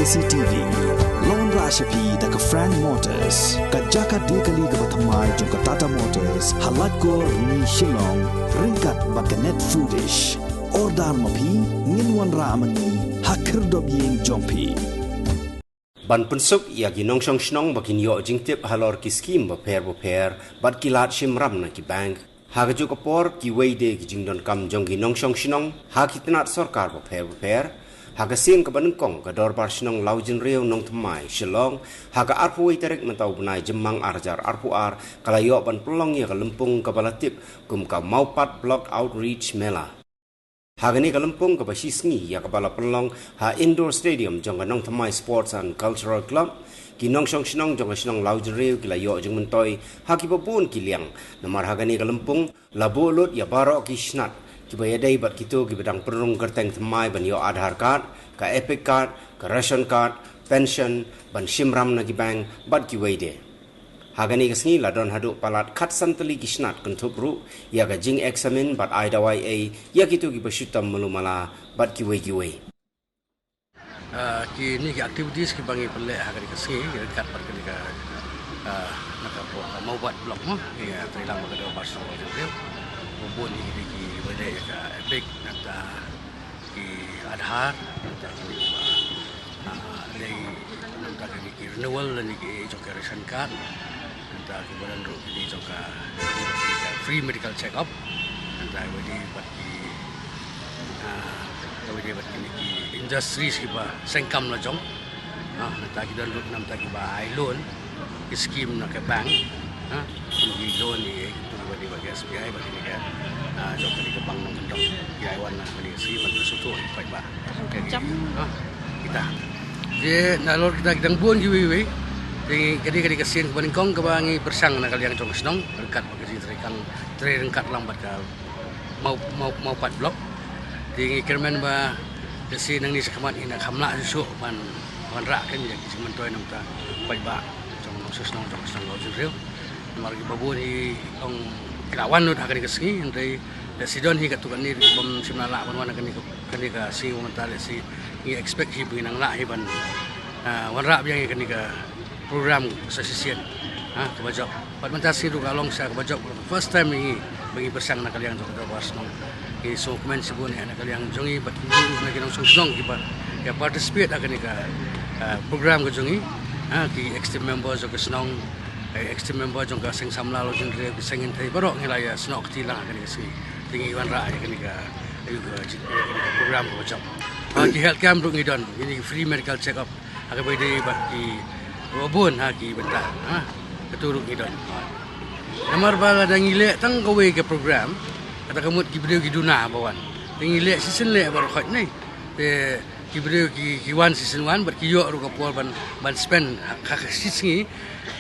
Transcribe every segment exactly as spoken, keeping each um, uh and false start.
C T V. Long ra sha phi da ka Frank Motors, ka jaka de kali kaba thymmai jong ka Tata Motors, ha Laitkor Rni Shillong, ryngkat bad ka Net Foodish. Order ma phi, ngin wanrah ma ngi ha khyrdop ïing jong phi. Ban pynsuk ïa ki nongshong shnong ba kin ïoh jingtip halor ki skim bapher bapher bad ki lad shim ram na ki bank. Ha kajuh ka por, kiwei de ki jingdonkam jong ki nongshong shnong ha ki tnat sorkar bapher bapher. Ha ka sien kaba nyngkong, ka Dorbar Shnong Lawjynriew Nongthymmai, Shillong, ha ka arphew wei tarik mynta u bnai Jymmang ar hajar arphew ar, ka la ïoh ban pynlong ïa ka lympung kaba la tip kum ka Mawpat Block Outreach Mela. Ha kane ka lympung kaba shisngi, ïa kaba la pynlong ha Indoor Stadium jong ka Nongthymmai Sports and Cultural Club, ki nongshong shnong jong ka shnong Lawjynriew ki la ïoh jingmyntoi ha kiba bun ki liang. Namar ha kane ka lympung la buh lut ïa baroh ki snat kiba ïadei bad kito kiba dang pynrung kyrteng thymmai ban ïoh Aadhaar card, ka EPIC card, ka ration card, pension, ban shim ram na ki bank bad kiwei de. Ha kane ka sngi la don haduh palat khatsan tylli ki snat, kynthup ruh ïa ka jingeksamin bad ai dawai ei ïa kito kiba shu tam malu mala bad kiwei kiwei. Ah, kine ki activities kiba ngi pynleh ha kane ka sngi, ryngkat bad kane ka, ah, na ka por ka Mawpat Block mo, ïa, trei lang bad ka Dorbar Shnong Lawjynriew. Bun hi kine kiba leh ïa ka EPIC, nangta ki Aadhaar, nangta kine kiba, ah, leh, nangta kine ki renewal lane ki jong ka ration card, nangta kiba don ruh kine jong ka, ka free medical check up, nangta kawei de bad ki, ah, kawei de bad kine ki industries kiba seng kam la jong. Ah, nangta ki don ruh nangta kiba ai loan, ki skim na ka bank. Ah, ki loan ïa kito kiba dei bad ka S B I bad kine ka, ah, jong kane ka bank nongkyndong. Ki ai wan na kane ka skim ban sngewthuh ïa ki paidbah. Ka jam. Ah, kita. Te nalor kita ki dang bun kiwei kiwei. Te kane, kane ka sien kaba nyngkong kaba ngi pyrshang na ka liang jong ka shnong, ryngkat bad ka jingtrei kang, trei ryngkat lang bad ka Maw, Maw, Mawpat Block. Te ngi kyrmen ba lehse nangne shakhmat ngin ïa kham lah shuh shuh ban wanrah kein ïa ki jingmyntoi na ka bynta paidbah jong ka shnong, jong ka shnong Lawjynriew. Namar kiba bun hi long ki la wan lut ha kane ka sngi, hynrei lehse don hi katto katne bym shym la lah ban wan ha kane ka, kane ka sngi ba mynta, lehse ngi expect hi ba ngin nang lah hi ban, ah, wanrah biang ïa kane ka program sa shisien, ha, kaba jop. Bad mynta sngi ruh ka long sa kaba jop, first time ïa ngi ba ngi pyrshang na ka liang jong ka Dorbar Shnong. Ngi sngewkmen shibun ïa na ka liang jong ngi bad kumjuh ruh na ki nongshong shnong kiba ïa participate ha kane ka, ah, program ka jong ngi. Ha, ki executive member jong ka shnong, eh, executive member jong ka Seng Samla Lawjynriew, ki Seng Kynthei, baroh ngi la ïa snoh kti lang ha kane ka sngi. Te ngi wanrah ïa kane ka, ïa ka, ïa kane ka program kaba jop. Ha, ki health camp ruh ngi don, ïa ki free medical check up. Ha kaba ïadei bad kiba bun ha ki bynta, ha. Kato ruh ngi don. Namar ba lada ngi leh tang kawei ka program, kata ka mut ki briew ki duna ba wan. Te ngi leh shisien leh baroh khoit ne. Te ki briew ki, ki wan shisien wan bad ki ïoh ruh ka por ban, ban spend ha, ha ka shi sngi.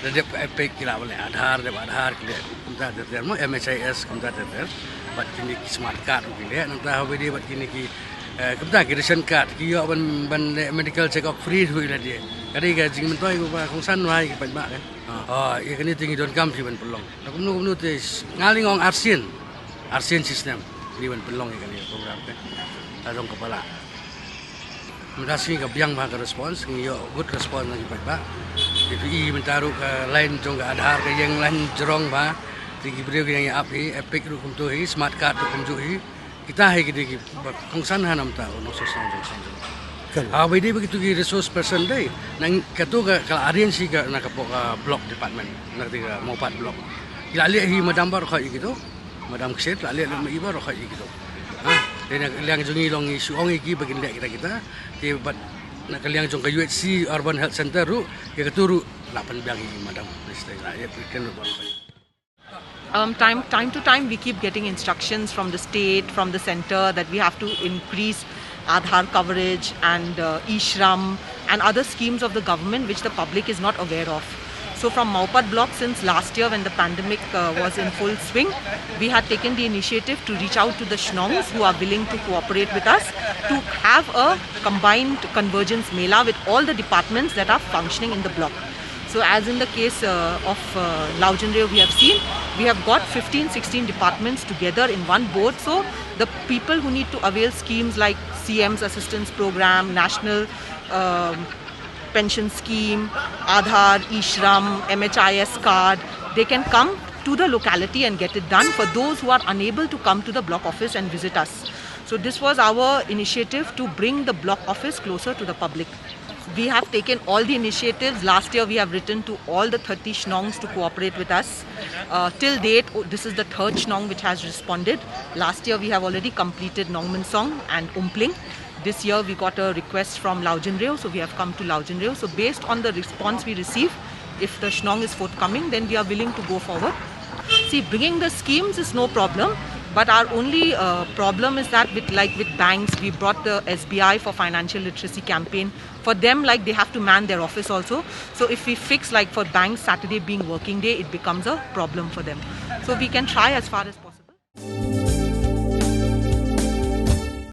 Da dep EPIC ki lah ban leh Aadhaar, dep Aadhaar ki leh kumta ter ter mo, M H I S kumta ter ter. Bad kine ki smart card ruh ki leh, nangta haba ïadei bad kine ki, eh, kumta ki ration card, ki ïoh ban, ban leh medical check up free ruh ïa lade. Ka dei ka jingmyntoi kaba kongsan bha ïa ki paidbah, kan. Ah, ïa kane te ngi donkam hi ban pynlong. Na kumno kumno te s-, nga lyngngoh arsien. Arsien shisnem ngi ban pynlong ïa kane ka program, kan. Ka long kaba lah. Mynta sngi ka biang bha ka response, ngi ïoh good response na ki paidbah. Te phi i mynta ruh ka line jong ka Aadhaar ka ïeng line jrong bha. Te ki briew ki dang ïa ap hi, EPIC ruh kumto hi, smart card ruh kumjuh hi. Kita hi ki dei kiba kongsan ha na ka bynta u nongshong shnong jong ka shnong jong ngi. Kan. Haba ïadei bad kito ki resource person dei, nang kato ka, ka la arrange hi ka na ka po-, ka block department, na kata ka Mawpat block. Ki la leh hi madam baroh khoit ïa kito. Madam Kshet la leh lut ma i baroh khoit ïa kito. Ha, te na ka liang jong ngi long ngi shu ong ïa ki ba kin leh kita kita. Te bad na ka liang jong ka U H C Urban Health Centre ruh, ïa kato ruh la pynbiang ïa i madam. Minister la leh lut baroh khoit. Um, time, time to time, we keep getting instructions from the state, from the center, that we have to increase Aadhaar coverage and, uh, e-Shram and other schemes of the government which the public is not aware of. So from Mawpat block, since last year when the pandemic, uh, was in full swing, we had taken the initiative to reach out to the shnongs who are willing to cooperate with us to have a combined convergence mela with all the departments that are functioning in the block. So as in the case, uh, of, uh, Lawjynriew, we have seen, we have got fifteen, sixteen departments together in one board. So the people who need to avail schemes like C M's Assistance Program, National, um, pension scheme, Aadhaar, e-Shram, M H I S card, they can come to the locality and get it done for those who are unable to come to the block office and visit us. So this was our initiative to bring the block office closer to the public. We have taken all the initiatives. Last year we have written to all the thirty shnongs to cooperate with us. Uh, till date, oh, this is the third shnong which has responded. Last year we have already completed Nongmynsong and Umpling. This year we got a request from Laujinreo, so we have come to Laujinreo. So based on the response we receive, if the shnong is forthcoming, then we are willing to go forward. See, bringing the schemes is no problem, but our only uh, problem is that with, like, with banks, we brought the S B I for financial literacy campaign. For them, like, they have to man their office also. So if we fix, like, for banks, Saturday being working day, it becomes a problem for them. So we can try as far as possible.